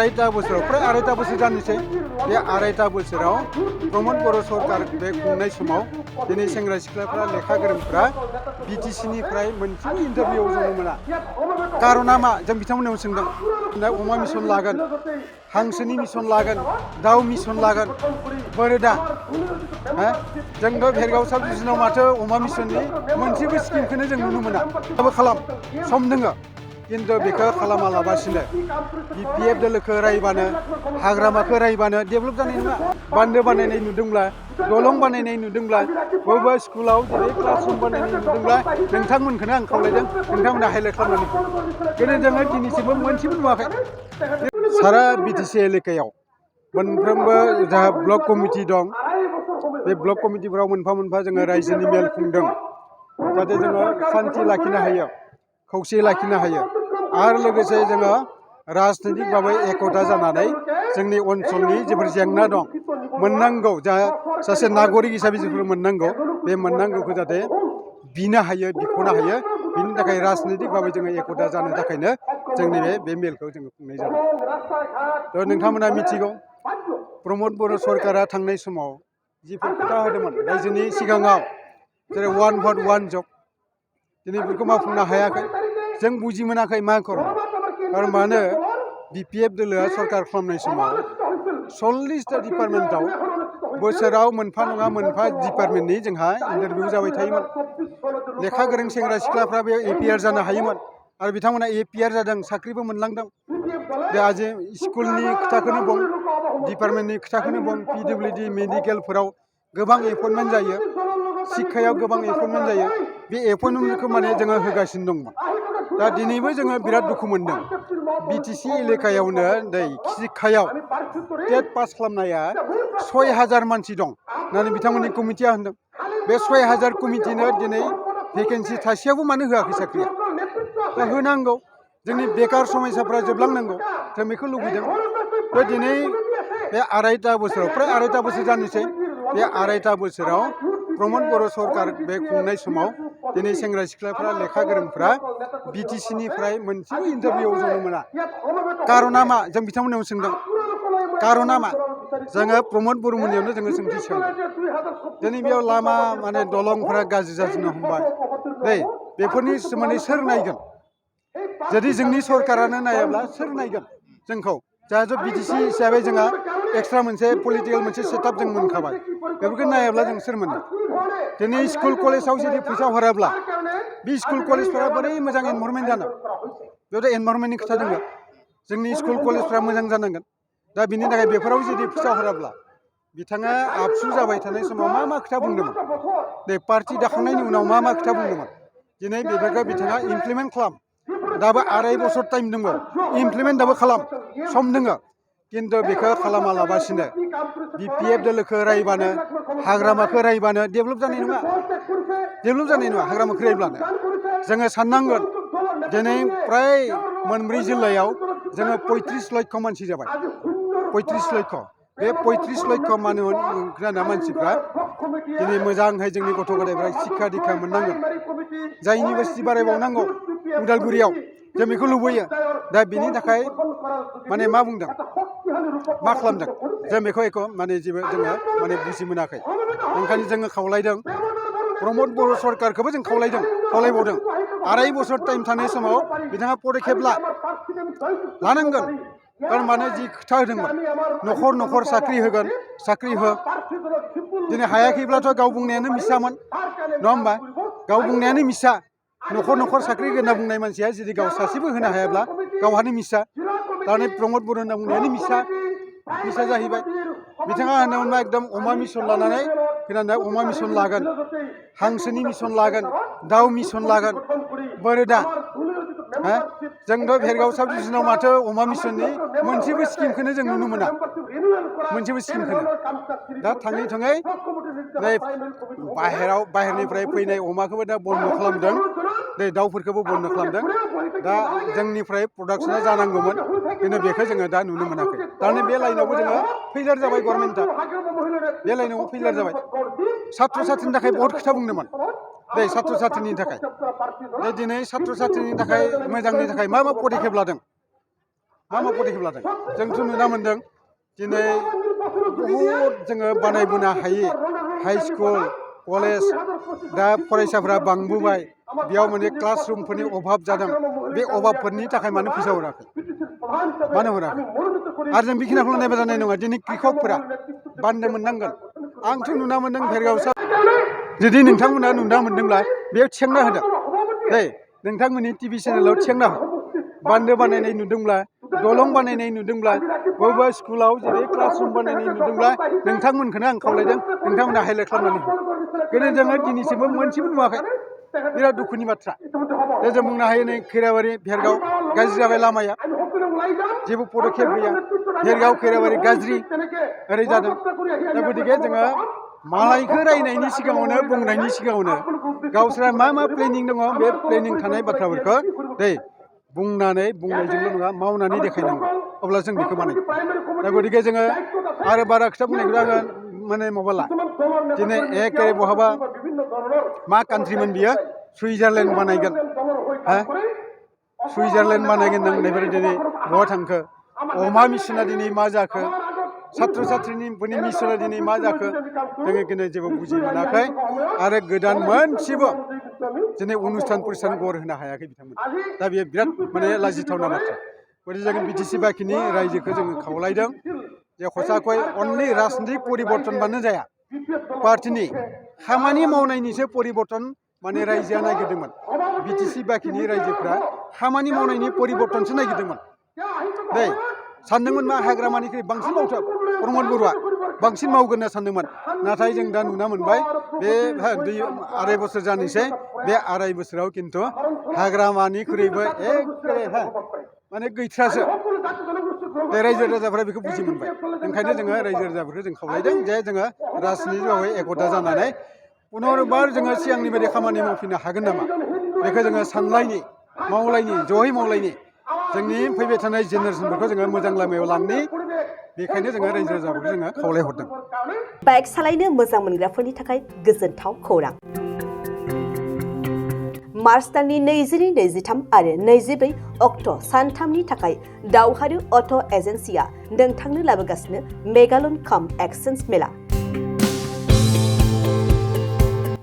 आरायता बोसोराव फ्राय आरायता बोसोर जानोसै बे आरायता बोसोराव प्रमद बर' सरकार बे खुंनाय समाव दिनै सेंग्रा सिख्लाफ्रा लेखा गोरोंफ्रा बिटिसिनिफ्राय मोनसेबो इन्टारभिउआव जनो मोना। कारना मा जों बिथांमोननाव सोंदों अमा मिशन लागोन, हांसोनि मिशन लागोन, दाउ मिशन लागोन, बोरोदा जोंथ' भेरगाव साब डिभिजनाव माथो अमा मिशननि मोनसेबो स्किमखौनो जों नुनो मोना। खालाम सम दोङो किन्तु बेखौ खालामालाबासिनो बिपिएफ दोलोखौ रायबानो हाग्रामाखौ रायबानो डेभेलप जानाय नङा। बान्दो बानायनाय नुदोंब्ला, दलं बानायनाय नुदोंब्ला, बबेबा स्कुलाव जेरै क्लासरुम बानायनाय नुदोंब्ला नोंथांमोनखौनो आं खावलायदों नोंथांमोना हाइलाइट खालामनानै दिनै जोङो दिनैसिमबो मोनसेबो नुवाखै। सारा बिटिसि एलेकायाव मोनफ्रोमबो जा ब्लक कमिटि दं बे ब्लक कमिटिफोराव मोनफा मोनफा जोङो रायजोनि मेल खुंदों जाहाथे जोङो सान्थि लाखिनो हायो, खौसे लाखिनो हायो आरो लोगोसे जोङो राजनैतिक भाबै एकता जानानै जोंनि ओनसोलनि जेफोर जेंना दं मोननांगौ जा सासे नागरिक हिसाबै जेफोर मोननांगौ बे मोननांगौखौ जाहाथे बिनो हायो, बिख'नो हायो। बिनि थाखाय राजनैतिक भाबै जोङो एकता जानो थाखायनो जोंनि बे मेलखौ जोङो खुंनाय जादों। थ' नोंथांमोना मिथिगौ प्रमद बर' सरकारा थांनाय समाव जिफोर खोथा होदोंमोन रायजोनि सिगाङाव जेरै वान भट वान जब दिनै बेफोरखौ मावफुंनो हायाखै। जों बुजि मोनाखै मा खारन मानो बिपिएफ दोलोआ सरकार खालामनाय समाव 40टा डिपार्टमेन्टआव बोसोराव मोनफा नङा मोनफा डिपार्टमेन्टनि जोंहा इन्टारभिउ जाबाय थायोमोन। लेखा गोरों सेंग्रा सिख्लाफ्रा बेयाव एपिआर जानो हायोमोन आरो बिथांमोना एपिआर जादों, साख्रिबो मोनलांदों। दा आज स्कुलनि खोथाखौनो बुं, डिपार्टमेन्टनि खोथाखौनो बुं, पिडब्लिउडि मेडिकेलफोराव गोबां एपइन्टमेन्ट जायो, शिक्षायाव गोबां एपइन्टमेन्ट जायो। बे एपइन्टमेन्टखौ माने जोङो होगासिनो दंमोन। दा दिनैबो जोङो बिराद दुखु मोनदों बिटिसि एलेकायावनो दै शिक्षायाव टेट पास खालामनाया 6000 मानसि दं होननानै बिथांमोननि कमिटिया होनदों। बे 6000 कमिटिनो दिनै भेकेन्सि थासेयावबो मानो होआखै साख्रिया? दा होनांगौ, जोंनि बेकार समयसाफ्रा जोबलांनांगौ, जों बेखौ लुबैदों। दा दिनै बे आरायता बोसोराव फ्राय आरायता बोसोर जानोसै बे आरायता बोसोराव प्रमद बर' सरकार बे खुंनाय समाव दिनै सेंग्रा सिख्लाफ्रा लेखा गोरोंफ्रा बिटिसिनिफ्राय मोनसेबो इन्टारभिउआव जनो मोना। कारना मा जों बिथांमोननाव सोंदों कारना मा जोङो प्रमद बर'मोननियावनो जोङो सोंथि सोंदों। दिनै बेयाव लामा माने दलंफ्रा गाज्रि जाजोबनो हमबाय दै बेफोरनि सोमोन्दै सोर नायगोन? जुदि जोंनि सरकारानो नायाब्ला सोर नायगोन जोंखौ? जोंहा बिटिसि हिसाबै जोंहा एक्सट्रा मोनसे पलिटिकेल मोनसे सेटआप जों मोनखाबाय, बेफोरखौ नायाब्ला जों सोर मोनगोन? दिनै स्कुल कलेजाव जुदि फैसा हराब्ला बे स्कुल कलेजफोरा बोरै मोजां एनभारमेन्ट जानो? बेयावथ' एनभारमेन्टनि खोथा दङ। जोंनि स्कुल कलेजफ्रा मोजां जानांगोन। दा बिनि थाखाय बेफोराव जुदि फैसा हराब्ला बिथाङा आबसु जाबाय थानाय समाव मा खोथा बुंदोंमोन? बे पार्टि दाखांनायनि उनाव मा खोथा बुंदोंमोन? दिनै बेफोरखौ बिथाङा इमप्लिमेन्ट खालाम। दाबो 2.5 बोसोर टाइम दङ, इमप्लिमेन्ट दाबो खालाम, सम दोङो। किन्तु बेखौ खालामालाबासिनो बिपिएफ दोलोखौ रायबानो हाग्रामाखौ रायबानो डेभेलप जानाय नङा। डेभेलप जानाय नङा हाग्रामाखौ रायब्लानो। जोङो साननांगोन दिनै फ्राय मोनब्रै जिल्लायाव जोङो 35 लक्ष मानसि जाबाय। 35 लक्ष। बे 35 लक्ष मानसिफ्रा दिनै मोजांहाय जोंनि गथ' गथायफ्रा शिक्षा दीक्षा मोननांगोन। जाय इउनिभार्सिटि बारायबावनांगौ उदालगुरियाव, जों बेखौ लुबैयो। दा बिनि थाखाय माने मा बुंदों, मा खालामदों, जों बेखौ जेबो जोङो बुजि मोनाखै। ओंखायनो जोङो खावलायदों प्रमद बर' सरकारखौबो जों खावलायबावदों 2.5 बोसोर टाइम थानाय समाव बिथाङा पदक्षेप लानांगोन। कारन माने जि खोथा होदोंमोन न'खर न'खर साख्रि होगोन, साख्रि हो। दिनै हायाखैब्लाथ' गाव बुंनायानो मिसामोन, नङा होमबा? गाव बुंनायानो मिसा। न'खर न'खर साख्रि होनना बुंनाय मानसिया जुदि गाव सासेबो होनो हायाब्ला गावहानो मिसा। थारमाने प्रमद बर' होनना बुंनायानो मिसा जाहैबाय। बिथाङा होनोमोनबा एकदम अमा मिशन लानानै फैनानै अमा मिशन लागोन, हांसोनि मिशन लागोन, दाउ मिशन लागोन, बोरोदा जोंथ' भेरगाव साब डिभिजनाव माथो अमा मिशननि मोनसेबो स्किमखौनो जों नुनो मोना। मोनसेबो स्किमखौनो। दा थाङै थुङै नै बाहेरनिफ्राय फैनाय अमाखौबो दा बन्द खालामदों, दै दाउफोरखौबो बन्द खालामदों। दा जोंनिफ्राय प्रडाक्सना जानांगौमोन खिन्थु बेखौ जोङो दा नुनो मोनाखै। थारमाने बे लाइनावबो जोङो फेइलार जाबाय गभर्नमेन्टआ। बे लाइनावबो फेइलार जाबाय। सात्र साथ्रिनि थाखाय बहुत खोथा बुंदोंमोन दै सात्र साथ्रिनि थाखाय। दा दिनै सात्र साथ्रिनि थाखाय मोजांनि थाखाय मा पदक्षेप लादों? मा पदक्षेप लादों जोंथ' नुना मोन्दों दिनै बहुद जोङो बानायबोनो हायि हाई स्कुल कलेज दा फरायसाफोरा बांबोबाय बेयाव माने क्लासरुमफोरनि अभाब जादों बे अभाबफोरनि थाखाय मानो फैसा हराखै मानो हराखै आरो जों बेखिनिखौल' नायबा जानाय नङा दिनै कृषकफोरा बान्दो मोननांगोन आंथ' नुना मोन्दों भेरगावसा जुदि नोंथांमोना नुना मोन्दोंब्ला बेयाव थिखांना होदों दै नोंथांमोननि टिभि चेनेलाव थिखांना हो बान्दो बानायनाय नुदोंब्ला दलं बानायनाय नुदोंब्ला बबेबा स्कुलाव जेरै क्लासरुम बानायनाय नुदोंब्ला नोंथांमोनखौनो आं खावलायदों नोंथांमोना हाइलाइट खालामनानै हो गोदो जोङो दिनैसिमबो मोनसेबो नुवाखै बिराद दुखुनि बाथ्रा दा जों बुंनो हायो नै खैराबारि भेरगाव गाज्रि जाबाय लामाया जेबो पदक्षेप गैया भेरगाव खैराबारि गाज्रि ओरै जादों दा गतिके जोङो मालायखौ रायनायनि सिगाङावनो बुंनायनि सिगाङावनो गावसोरा मा प्लेनिं दङ बे प्लेनिं थानाय बाथ्राफोरखौ दै बुंनायजोंल' नङा मावनानै देखायनांगौ अब्ला जों बेखौ बानायगोन दा गतिके जोङो आरो बारा खोथा बुंनायखौ आङो माने माबाला दिनै एकेबारे बहाबा मा कान्ट्रिमोन बियो सुइजारलेण्ड बानायगोन हा सुइजारलेण्ड बानायगोन होननायफोर दिनै बहा थांखो अमा मिसना दिनै मा जाखो सात्र सात्रिनिफोरनि मिसना दिनै मा जाखो जोङो दिनै जेबो बुजि मोनाखै आरो गोदान मोनसेबो दिनै अनुस्थान प्रतिष्ठान गढ़ होनो हायाखै बिथांमोन दा बेयो बिराद माने लाजिथावना बाथ्रा गतिके जों बिटिसि बाखिनि रायजोखौ जोङो खावलायदों जे हसाखै अनलि राजनितिक परिबर्तनबानो जाया पार्टिनि खामानि मावनायनिसो परिबर्तन माने रायजोआ नागिरदोंमोन बिटिसि बाखिनि रायजोफ्रा खामानि मावनायनि परिबर्तनसो नागिरदोंमोन दै सानदोंमोन मा हाग्रामानिख्रुइ बांसिन मावथों प्रमद बरुवा बांसिन मावगोन होनना सानदोंमोन नाथाय जों दा नुना मोनबाय बे 2.5 बोसोर जानोसै बे 2.5 बोसोराव खिन्थु हाग्रामानिख्रुइबो एखेबारे माने गैथ्रासो बे रायजो राजाफ्रा बेखौ बुजि मोनबाय ओंखायनो जोङो रायजो राजाफोरखौ जों खावलायदों जे जोङो राजनितिकभाबै एकता जानानै पुनरबार जोङो सिगांनि बायदि खामानि मावफिननो हागोन नामा बेखौ जोङो सानलायनि मावलायनि जयै मावलायनि जोंनि फैबाय थानाय जेनेरेसनफोरखौ जोङो मोजां लामायाव लांनि बेखायनो जोङो रायजो राजाफोरखौ जोङो खावलायहरदों बाइक सालायनो मोजां मोनग्राफोरनि थाखाय गोजोनथाव खौरां मार्च दाननि 22-23 आरो 24 अक्ट' सानथामनि थाखाय दावहारु अट' एजेन्सिया नोंथांनो लाबोगासिनो मेगालन काम एक्सचेन्ज मेला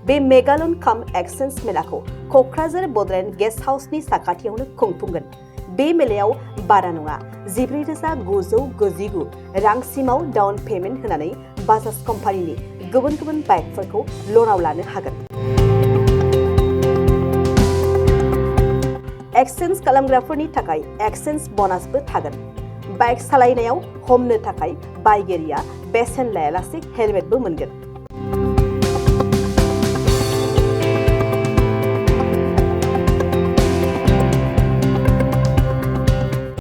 बे मेगालन काम एक्सचेन्ज मेलाखौ क'क्राझार बड'लेण्ड गेस्ट हाउसनि साखाथियावनो खुंफुंगोन बे मेलायाव बारा नङा 14,999 रांसिमाव डाउन पेमेन्ट होनानै बाजाज कम्पानिनि गुबुन गुबुन बाइकफोरखौ ल'नाव लानो हागोन एक्सचेन्ज खालामग्राफोरनि थाखाय एक्सचेन्ज ब'नासबो थागोन बाइक सालायनायाव हमनो थाखाय बाइगिरिया बेसेन लायालासे हेलमेटबो मोनगोन